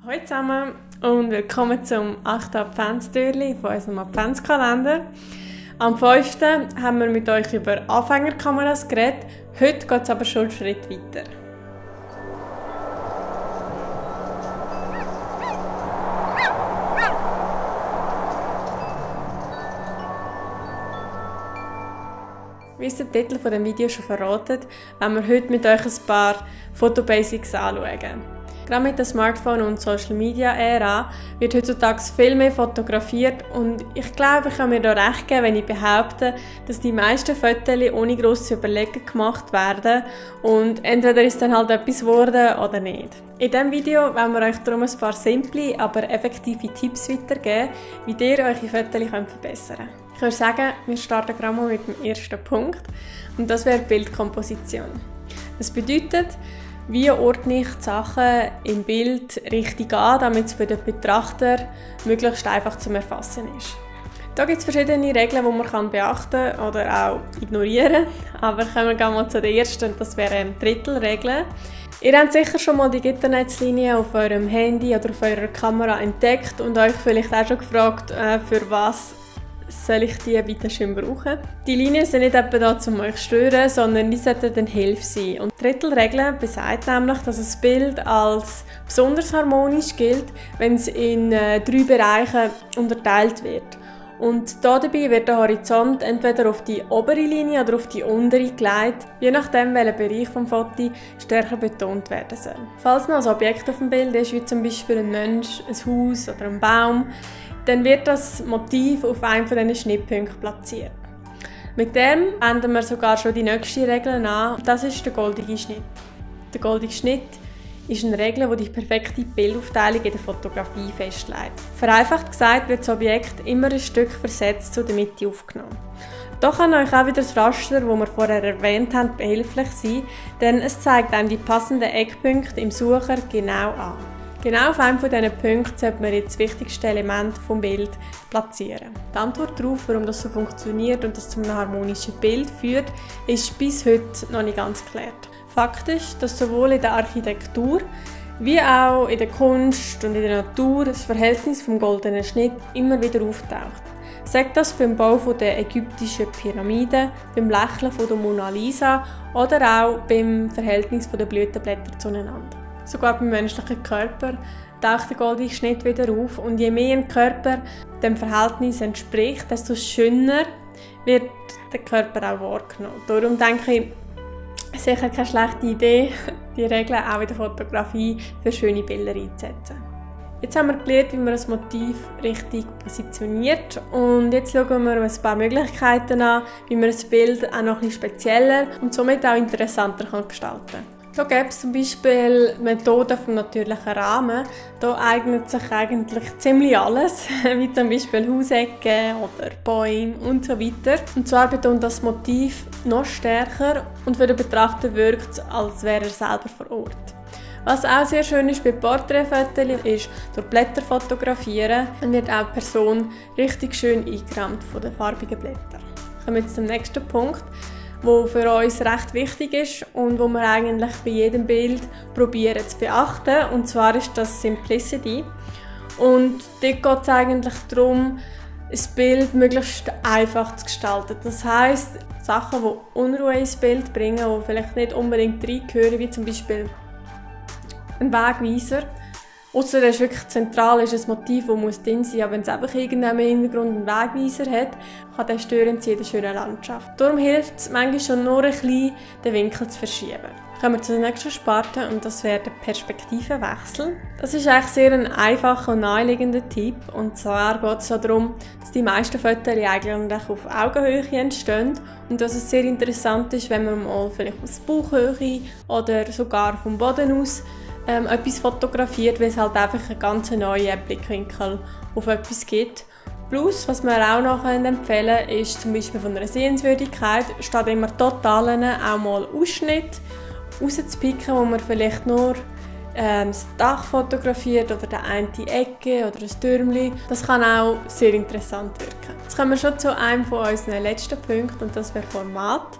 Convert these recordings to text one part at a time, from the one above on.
Hallo zusammen und willkommen zum 8. Adventstürli von unserem Adventskalender. Am 5. haben wir mit euch über Anfängerkameras geredet, heute geht es aber schon einen Schritt weiter. Wie es der Titel von dem Video schon verratet, wollen wir heute mit euch ein paar Fotobasics anschauen. Gerade mit der Smartphone- und Social-Media-Ära wird heutzutage viel mehr fotografiert und ich glaube, ich kann mir da recht geben, wenn ich behaupte, dass die meisten Fotos ohne grosses Überlegen gemacht werden und entweder ist dann halt etwas geworden oder nicht. In diesem Video wollen wir euch darum ein paar simple, aber effektive Tipps weitergeben, wie ihr eure Fotos verbessern könnt. Ich würde sagen, wir starten gerade mal mit dem ersten Punkt und das wäre Bildkomposition. Das bedeutet, wie ordne ich die Sachen im Bild richtig an, damit es für den Betrachter möglichst einfach zum Erfassen ist. Da gibt es verschiedene Regeln, die man beachten kann oder auch ignorieren kann. Aber kommen wir mal zu der ersten, das wäre Drittelregel. Ihr habt sicher schon mal die Gitternetzlinie auf eurem Handy oder auf eurer Kamera entdeckt und euch vielleicht auch schon gefragt, für was soll ich die bitte schön brauchen. Die Linien sind nicht etwa da, um euch zu stören, sondern die sollten eine Hilfe sein. Und die Drittelregel besagt nämlich, dass ein Bild als besonders harmonisch gilt, wenn es in 3 Bereiche unterteilt wird. Und dabei wird der Horizont entweder auf die obere Linie oder auf die untere gelegt, je nachdem, welcher Bereich des Fotos stärker betont werden soll. Falls noch ein Objekt auf dem Bild ist, wie zum Beispiel ein Mensch, ein Haus oder ein Baum, dann wird das Motiv auf einem von diesen Schnittpunkten platziert. Mit dem wenden wir sogar schon die nächste Regel an, das ist der goldige Schnitt. Der goldige Schnitt ist eine Regel, die die perfekte Bildaufteilung in der Fotografie festlegt. Vereinfacht gesagt wird das Objekt immer ein Stück versetzt zu der Mitte aufgenommen. Da kann euch auch wieder das Raster, das wir vorher erwähnt haben, behilflich sein, denn es zeigt einem die passenden Eckpunkte im Sucher genau an. Genau auf einem von diesen Punkten sollte man jetzt das wichtigste Element des Bildes platzieren. Die Antwort darauf, warum das so funktioniert und das zu einem harmonischen Bild führt, ist bis heute noch nicht ganz geklärt. Fakt ist, dass sowohl in der Architektur wie auch in der Kunst und in der Natur das Verhältnis vom goldenen Schnitt immer wieder auftaucht. Sagt das beim Bau der ägyptischen Pyramiden, beim Lächeln von der Mona Lisa oder auch beim Verhältnis der Blütenblätter zueinander. Sogar beim menschlichen Körper taucht der goldige Schnitt wieder auf und je mehr ein Körper dem Verhältnis entspricht, desto schöner wird der Körper auch wahrgenommen. Darum denke ich, sicher keine schlechte Idee, die Regeln auch in der Fotografie für schöne Bilder einzusetzen. Jetzt haben wir gelernt, wie man das Motiv richtig positioniert und jetzt schauen wir uns ein paar Möglichkeiten an, wie man das Bild auch noch ein bisschen spezieller und somit auch interessanter gestalten kann. Da gibt es zum Beispiel Methoden vom natürlichen Rahmen. Da eignet sich eigentlich ziemlich alles, wie zum Beispiel Hausecken oder Bäume und so weiter. Und zwar betont das Motiv noch stärker und für den Betrachter wirkt es, als wäre er selber vor Ort. Was auch sehr schön ist bei Porträtfotos, ist durch Blätter fotografieren und wird auch die Person richtig schön eingerahmt von den farbigen Blättern. Kommen wir jetzt zum nächsten Punkt, wo für uns recht wichtig ist und wo wir eigentlich bei jedem Bild probieren zu beachten. Und zwar ist das Simplicity. Und dort geht es eigentlich darum, das Bild möglichst einfach zu gestalten. Das heisst, Sachen, die Unruhe ins Bild bringen, die vielleicht nicht unbedingt reingehören, wie zum Beispiel ein Wegweiser. Ausser es ist wirklich zentral, ist ein Motiv, das drin sein muss. Aber wenn es einfach irgendeinem Hintergrund einen Wegweiser hat, kann der störend sein in der schönen Landschaft. Darum hilft es manchmal schon nur ein bisschen, den Winkel zu verschieben. Kommen wir zur nächsten Sparte und das wäre der Perspektivenwechsel. Das ist eigentlich sehr ein einfacher und naheliegender Tipp. Und zwar geht es darum, dass die meisten Fotos eigentlich auf Augenhöhe entstehen. Und dass es sehr interessant ist, wenn man mal vielleicht aus Bauchhöhe oder sogar vom Boden aus etwas fotografiert, weil es halt einfach einen ganz neuen Blickwinkel auf etwas gibt. Plus, was wir auch noch empfehlen können, ist zum Beispiel von einer Sehenswürdigkeit, statt immer totalen auch mal Ausschnitt rauszupicken, wo man vielleicht nur das Dach fotografiert oder eine Ecke oder ein Türmchen. Das kann auch sehr interessant wirken. Jetzt kommen wir schon zu einem von unseren letzten Punkten und das wäre Format.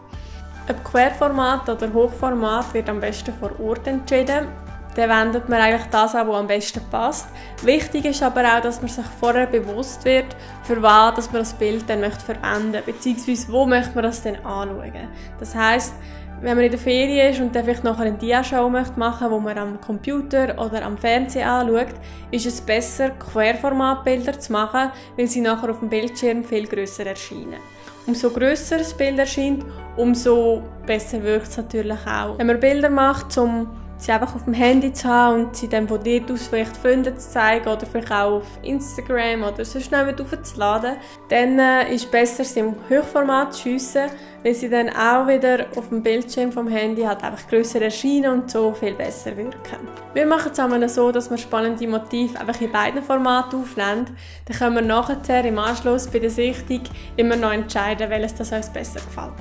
Ob Querformat oder Hochformat wird am besten vor Ort entschieden. dann wendet man eigentlich das an, was am besten passt. Wichtig ist aber auch, dass man sich vorher bewusst wird, für was dass man das Bild dann verwenden möchte, beziehungsweise wo möchte man das dann anschauen. Das heisst, wenn man in der Ferien ist und dann vielleicht nachher eine Dia-Show machen möchte, wo man am Computer oder am Fernsehen anschaut, ist es besser, Querformatbilder zu machen, weil sie nachher auf dem Bildschirm viel grösser erscheinen. Umso grösser das Bild erscheint, umso besser wirkt es natürlich auch. Wenn man Bilder macht, um sie einfach auf dem Handy zu haben und sie dann von dort aus vielleicht Freunden zu zeigen oder vielleicht auch auf Instagram oder sonst noch aufzuladen, dann ist es besser, sie im Hochformat zu schiessen, weil sie dann auch wieder auf dem Bildschirm vom Handy halt einfach grösser erscheinen und so viel besser wirken. Wir machen es einmal so, dass wir spannende Motive einfach in beiden Formaten aufnehmen. Dann können wir nachher im Anschluss bei der Sichtung immer noch entscheiden, welches das uns besser gefällt.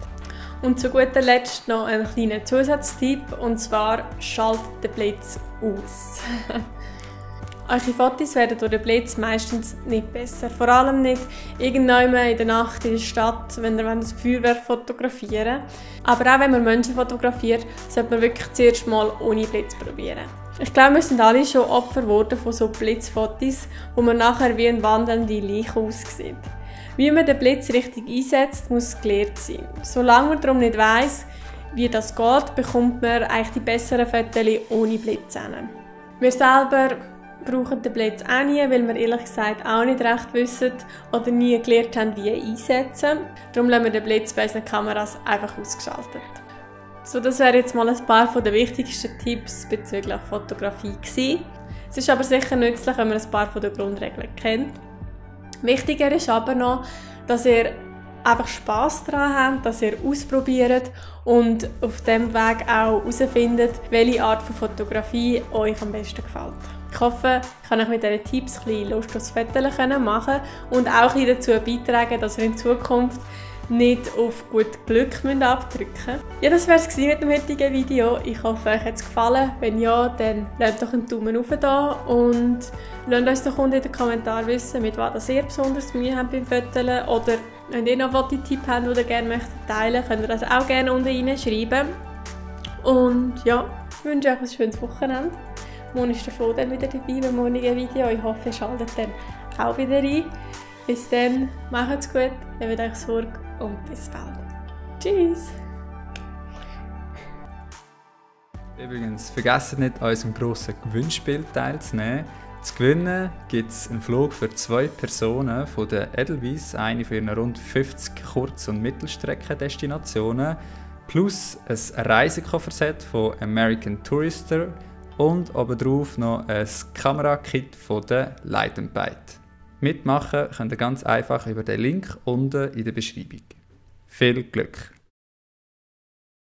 Und zu guter Letzt noch ein kleiner Zusatztipp, und zwar schaltet den Blitz aus. Eure Fotos werden durch den Blitz meistens nicht besser. Vor allem nicht irgendwann in der Nacht in der Stadt, wenn ihr das Feuerwerk fotografieren wollt. Aber auch wenn man Menschen fotografiert, sollte man wirklich zuerst mal ohne Blitz probieren. Ich glaube, wir sind alle schon Opfer geworden von so Blitzfotos, wo man nachher wie eine wandelnde Leiche aussieht. Wie man den Blitz richtig einsetzt, muss gelehrt sein. Solange man darum nicht weiss, wie das geht, bekommt man eigentlich die besseren Fotos ohne Blitz hin. Wir selber brauchen den Blitz auch nie, weil wir ehrlich gesagt auch nicht recht wissen oder nie gelernt haben, wie einsetzen. Darum lassen wir den Blitz bei unseren Kameras einfach ausgeschaltet. So, das wären jetzt mal ein paar der wichtigsten Tipps bezüglich Fotografie gewesen. Es ist aber sicher nützlich, wenn man ein paar der Grundregeln kennt. Wichtiger ist aber noch, dass ihr einfach Spass daran habt, dass ihr ausprobiert und auf diesem Weg auch herausfindet, welche Art von Fotografie euch am besten gefällt. Ich hoffe, ich kann euch mit diesen Tipps ein bisschen Lust aufs Fotos machen und auch ein bisschen dazu beitragen, dass ihr in Zukunft nicht auf gut Glück abdrücken müsst. Ja, das war es mit dem heutigen Video. Ich hoffe, euch hat es gefallen. Wenn ja, dann lasst doch einen Daumen hoch da und lasst uns doch unten in den Kommentaren wissen, mit was ihr besonders Mühe habt beim Fotografieren. Oder wenn ihr noch Fototipps habt, die ihr gerne teilen möchtet, könnt ihr das auch gerne unten reinschreiben. Und ja, ich wünsche euch ein schönes Wochenende. Morgen ist der Flo dann wieder dabei beim morgigen Video. Ich hoffe, ihr schaltet dann auch wieder ein. Bis dann, macht's gut, habt euch Sorge und bis bald. Tschüss! Übrigens, vergesst nicht, an unserem grossen Gewinnspiel teilzunehmen. Zu gewinnen gibt es einen Flug für 2 Personen von der Edelweiss, eine von ihren rund 50 Kurz- und Mittelstreckendestinationen, plus ein Reisekofferset von American Tourister und obendrauf noch ein Kamerakit von der Light & Bite. Mitmachen könnt ihr ganz einfach über den Link unten in der Beschreibung. Viel Glück!